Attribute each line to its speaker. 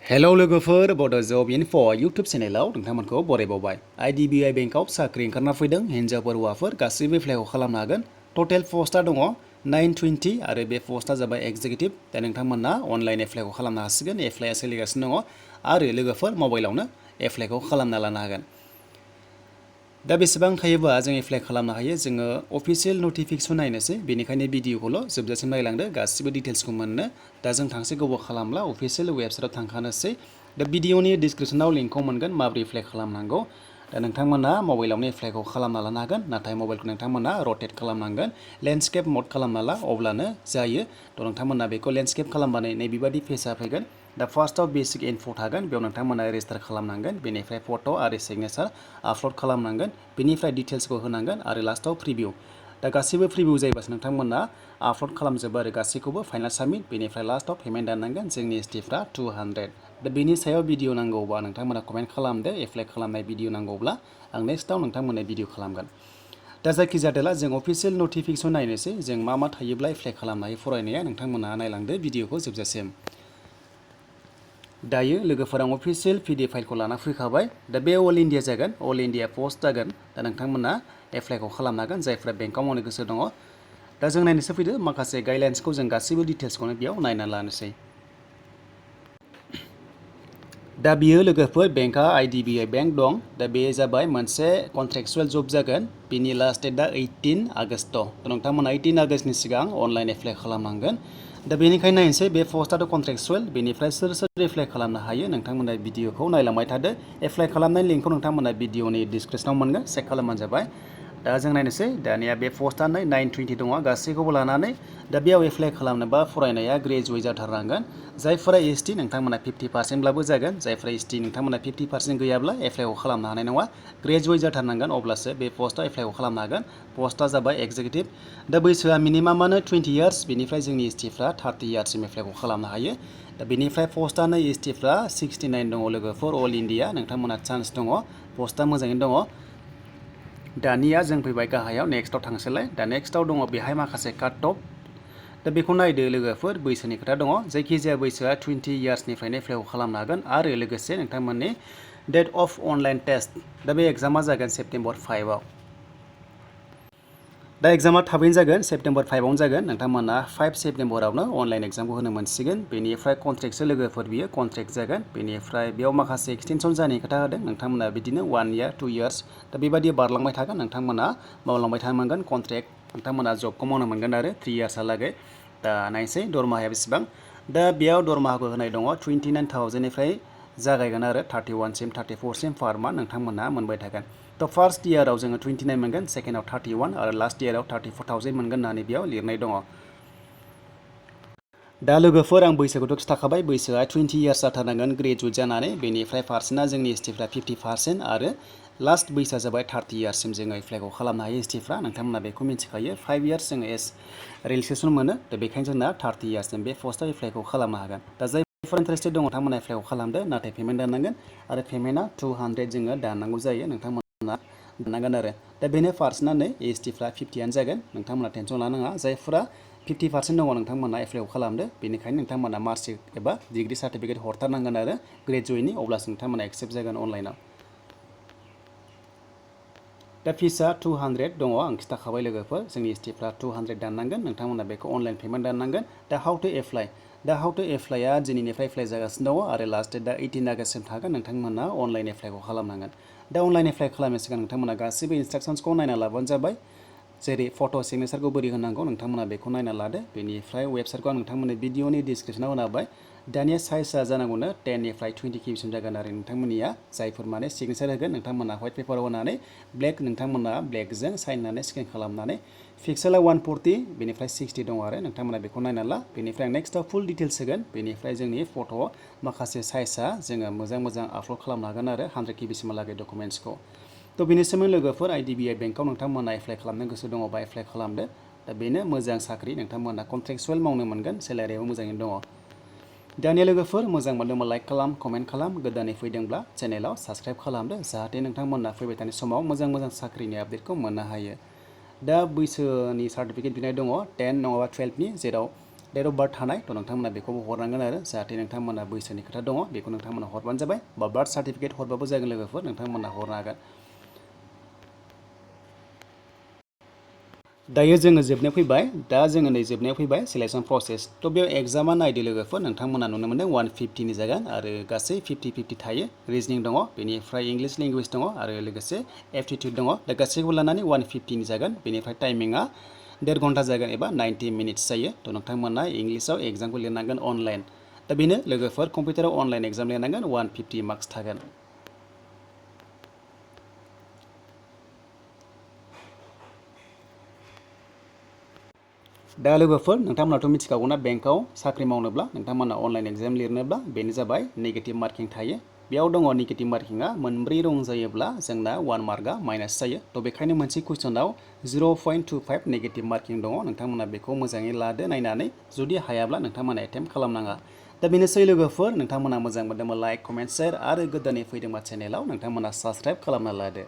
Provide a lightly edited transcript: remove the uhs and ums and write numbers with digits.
Speaker 1: hello लोगोफोर बड' जब enough' YouTube चेनेलाव नोंथांमोनखौ बरायबावबाय IDBI बेंकआव साख्रि ओंखारना फैदों हिन्जावफोर हौवाफोर गासैबो एप्लाइखौ खालामनो हागोन टटेल पस्टआ दङ 920 आरो बे पस्टआ जाबाय एग्जिकिउटिभ दा नोंथांमोना अनलाइन एप्लाइखौ खालामनो हासिगोन एप्लाइआ सोलिगासिनो दङ आरो लोगोफोर मबाइलावनो एप्लाइखौ खालामना लानो हागोन दा बेसेबां थायोबा जों एप्लाइ खालामनो हायो जोङो अफिशियेल नटिफिकेसन नायनोसै बेनिखायनो भिडिअखौल' जोबजासिम नायलांदो गासिबो डिटेल्सखौ मोननो दा जों थांसै गोबाव खालामला अफिशियेल वेबसाइटआव थांखानोसै दा भिडिअनि डिसक्रिपसनाव लिंकखौ मोनगोन माबोरै एप्लाइ खालामनांगौ दा नोंथांमोना मबाइलावनो एप्लाइखौ खालामना लानो हागोन नाथाय मबाइलखौ नोंथांमोना रटेट खालामनांगोन लेन्डस्केप मड खालामना ला अब्लानो जायो थ' नोंथांमोना बेखौ लेन्डस्केप खालामबानो नैबेबादि पेजआ फैगोन दा फार्स्टआव बेसिक इनफ' थागोन बेयाव नोंथांमोना रेजिस्टार खालामनांगोन बेनिफ्राय फट' आरो सिगनेचार आपल'ड खालामनांगोन बेनिफ्राय डिटेल्सखौ होनांगोन आरो लास्टआव प्रिभिउ दा गासैबो प्रिभिउ जायोबासो नोंथांमोना आपल'ड खालामजोबो आरो गासैखौबो फाइनाल साबमिट बेनिफ्राय लास्टआव पेमेन्ट दाननांगोन जोंनि एसटिफ्रा 200 दा बेनि सायाव भिडिअ नांगौबा नोंथांमोना कमेन्ट खालामदो एप्लाइ खालामनाय भिडिअ नांगौब्ला आं नेक्स्टआव नोंथांमोननो भिडिअ खालामगोन दा जायखिजाया जों अफिशियेल नटिफिकेसन नायनोसै जों मा थायोब्ला एप्लाइ खालामनो हायो फरायनाया नोंथांमोना नायलांदो भिडिअखौ जोबजासिम दायो लोगोफोरा अफिशियेल PDF फाइलखौ लाना फैखाबाय दा बे अल इन्डिया जागोन अल इन्डिया पस्ट जागोन दा नोंथांमोना एप्लाइखौ खालामनो हागोन जायफ्रा बेंकआव मावनो गोसो दङ दा जों नायनोसै फैदो माखासे गाइडलाइन्सखौ जों गासैबो डिटेल्सखौनो बेयाव नायना लानोसै दा बियो लोगोफोर बेंकआ IDBI बेंक दं दा बे जाबाय मोनसे कन्ट्रेक्चुवेल जब जागोन बिनि लास्ट डेटआ 18 आगस्ट नोंथांमोना 18 आगस्टनि सिगां अनलाइन एप्लाइ खालामनांगोन दा बेनिखायनो नायनोसै बे पस्टआथ' कन्ट्रेक्चुवेल बेनिफ्राय सोर एप्लाइ खालामनो हायो नोंथांमोना भिडिअखौ नायलांबाय थादो एप्लाइ खालामनायनि लिंकखौ नोंथांमोना भिडिअनि डिसक्रिपसनाव मोनगोन चेक खालामबानो जाबाय दा जों नायनोसै दानिया बे पस्टआ 920 दङ गासैखौबो लानानै दा बेयाव एप्लाइ खालामनोबा फरायनाया ग्रेजुवेट जाथारनांगोन जायफोरा ST नोंथांमोना 50%ब्लाबो जागोन जायफोरा ST नोंथांमोना 50% गैयाब्ला एप्लाइखौ खालामनो हानाय नङा ग्रेजुवेट जाथारनांगोन अब्लासो बे पस्टआव एप्लाइखौ खालामनो हागोन पस्टआ जाबाय एग्जिकिउटिभ दा बैसोआ मिनिमामानो 20 इयार्स बेनिफ्राय जोंनि STफ्रा 30 इयार्ससिम एप्लाइखौ खालामनो हायो दा बेनिफ्राय पस्टआनो STफ्रा 69 दङ लोगोफोर अल इन्डिया नोंथांमोना चान्स दङ पस्टआ मोजाङैनो दङ दानिया जों फैबाय गाहायाव नेक्स्टआव थांसैलाय दा नेक्स्टआव दङ बेहाय माखासे काट अफ दा बेखौ नायदो लोगोफोर बैसोनि खोथा दङ जायखिजाया बैसोआ 20 इयार्सनिफ्रायनो एप्लाइखौ खालामनो हागोन आरो लोगोसे नोंथांमोननि डेट अफ अनलाइन टेस्ट दा बे एग्जामा जागोन सेप्तेम्बर 5आव दा एग्जामा थाबैनो जागोन सेप्तेम्बर 5आवनो जागोन नोंथांमोना 5 सेप्तेम्बरावनो अनलाइन एग्जामखौ होनो मोनसिगोन बेनिफ्राय कन्ट्रेक्टसो लोगोफोर बियो कन्ट्रेक्ट जागोन बेनिफ्राय बेयाव माखासे एक्सटेनसन जानायनि खोथा होदों नोंथांमोना बिदिनो 1 इयार 2 इयार्स दा बेबायदि बारलांबाय थागोन नोंथांमोना मावलांबाय थानो मोनगोन कन्ट्रेक्ट नोंथांमोना जबखौ मावनो मोनगोन आरो 3 इयार्सहालागै दा नायसै दरमाहाया बेसेबां दा बेयाव दरमाहाखौ होनाय दङ 29,000निफ्राय जागायगोन आरो 31सिम 34सिम पार मान्थ नोंथांमोना मोनबाय थागोन थ' फार्स्ट इयाराव जोङो 29 मोनगोन सेकेन्डआव 31 आरो लास्ट इयाराव 34,000 मोनगोन होननानै बेयाव लिरनाय दङ दा लोगोफोर आं बैसोखौथ' खिथाखाबाय बैसोआ 20 इयार्स जाथारनांगोन ग्रेजुवेट जानानै बेनिफ्राय पार्सेन्टआ जोंनि STफ्रा 50% आरो लास्ट बैसोआ जाबाय 30 इयार्ससिम जोङो एप्लाइखौ खालामनो हायो STफ्रा नोंथांमोना बेखौ मिथिखायो 5 इयार्स जोङो रिलेक्सेसन मोनो दा बेखायनो जोंना 30 इयार्ससिम बे पस्टआव एप्लाइखौ खालामनो हागोन दा जायफोर इन्टारेस्टेड दङ नोंथांमोना एप्लाइखौ खालामदो नाथाय पेमेन्ट दाननांगोन आरो पेमेन्टआ 200 जोङो दाननांगौ जायो नोंथांमोना दाननांगोन आरो दा बेनो पार्सेन्टआ नै STफ्रा 50आनो जागोन नोंथांमोना टेनसन लानाङा जायफोरा 50% दङ नोंथांमोना एप्लाइखौ खालामदो बेनिखायनो नोंथांमोना मार्कशिट एबा डिग्री सार्टिफिकेट हरथारनांगोन आरो ग्रेजुवेटनि अब्लासो नोंथांमोना एक्सेप्ट जागोन अनलाइनाव दा फिसआ 200 दङ आं खिथाखाबाय लोगोफोर जोंनि STफ्रा 200 दाननांगोन नोंथांमोना बेखौ अनलाइन पेमेन्ट दाननांगोन दा हाउ टु एप्लाइआ दिनैनिफ्राय एप्लाइ जागासिनो दङ आरो लास्ट डेटआ 18 आगस्टसिम थागोन नोंथांमोना अनलाइन एप्लाइखौ खालामनांगोन दा अनलाइन एप्लाइ खालामनो सिगां नोंथांमोना गासैबो इन्सट्राक्सन्सखौ नायना लाबानो जाबाय जेरै फट' सिगनेचारखौ बोरै होनांगौ नोंथांमोना बेखौ नायना लादो बेनिफ्राय वेबसाइटखौ आं नोंथांमोननो भिडिअनि डिसक्रिपसनाव होनाबाय दानिया साइजआ जानांगौनो 10निफ्राय 20 केबिसिम जागोन आरो नोंथांमोननिया जायफोर माने सिगनेचार होगोन नोंथांमोना व्हाइट पेपाराव होनानै ब्लेक नोंथांमोना ब्लेकजों साइन होनानै स्केन खालामनानै पिक्सेला 140 बेनिफ्राय 60 दङ आरो नोंथांमोना बेखौ नायना ला बेनिफ्राय नेक्स्टआव फुल डिटेल्स होगोन बेनिफ्राय जोंनि फट' माखासे साइजआ जोङो मोजां आपल'ड खालामनो हागोन आरो 100 केबिसिमहालागै डकुमेन्ट्सखौ थ' बेनि सोमोन्दै लोगोफोर IDBI बेंकआव नोंथांमोना एप्लाइ खालामनो गोसो दङबा एप्लाइ खालामदो दा बेनो मोजां साख्रि नोंथांमोना कन्ट्रेक्चुवेल मावनो मोनगोन सेलारियाबो मोजाङैनो दङ दानिया लोगोफोर मोजां मोनदोंबा लाइक खालाम कमेन्ट खालाम गोदानै फैदोंब्ला चेनेलाव साबस्क्राइब खालामदो जाहाथे नोंथांमोना फैबाय थानाय समाव मोजां साख्रिनि आपडेटखौ मोननो हायो दा बैसोनि सार्टिफिकेट बिनाय दङ 10 नङाबा 12नि जेराव डेट अफ बार्थ थानाय थ' नोंथांमोना बेखौबो हरनांगोन आरो जाहाथे नोंथांमोना बैसोनि खोथा दङ बेखौ नोंथांमोना हरबानो जाबाय बा बार्थ सार्टिफिकेट हरबाबो जागोन लोगोफोर नोंथांमोना हरनो हागोन दायो जोङो जोबनायाव फैबाय दा जोङो नै जोबनायाव फैबाय सिलेक्सन प्रसेस थ' बेयाव एग्जामा नायदो लोगोफोर नोंथांमोना नुनो मोनदों 150नि जागोन आरो गासै 50-50 थायो रिजनिं दङ बेनिफ्राय इंलिश लेंगुवेज दङ आरो लोगोसे एप्टिट्युड दङ दा गासैखौबो लानानै 150नि जागोन बेनिफ्राय टाइमिंआ 1.5 घन्टा जागोन एबा 90 मिनिट्स जायो थ' नोंथांमोना इंलिशाव एग्जामखौ लिरनांगोन अनलाइन दा बेनो लोगोफोर कम्पिउटाराव अनलाइन एग्जाम लिरनांगोन 150 मार्क्स थागोन दा लोगोफोर नोंथांमोनाथ' मिथिखागौना बेंकआव साख्रि मावनोब्ला नोंथांमोना अनलाइन एग्जाम लिरनोब्ला बेनो जाबाय नेगेटिभ मार्किं थायो बेयाव दङ नेगेटिभ मार्किंआ मोनब्रै रं जायोब्ला जोंना 1 मार्कआ माइनास जायो थ' बेखायनो मोनसे कुइसनाव 0.25 नेगेटिभ मार्किं दङ नोंथांमोना बेखौ मोजाङै लादो नायनानै जुदि हायाब्ला नोंथांमोना एटेम्प्ट खालामनाङा दा बेनोसै लोगोफोर नोंथांमोना मोजां मोनदोंबा लाइक कमेन्ट शेयार आरो गोदानै फैदोंबा चेनेलाव नोंथांमोना साबस्क्राइब खालामना लादो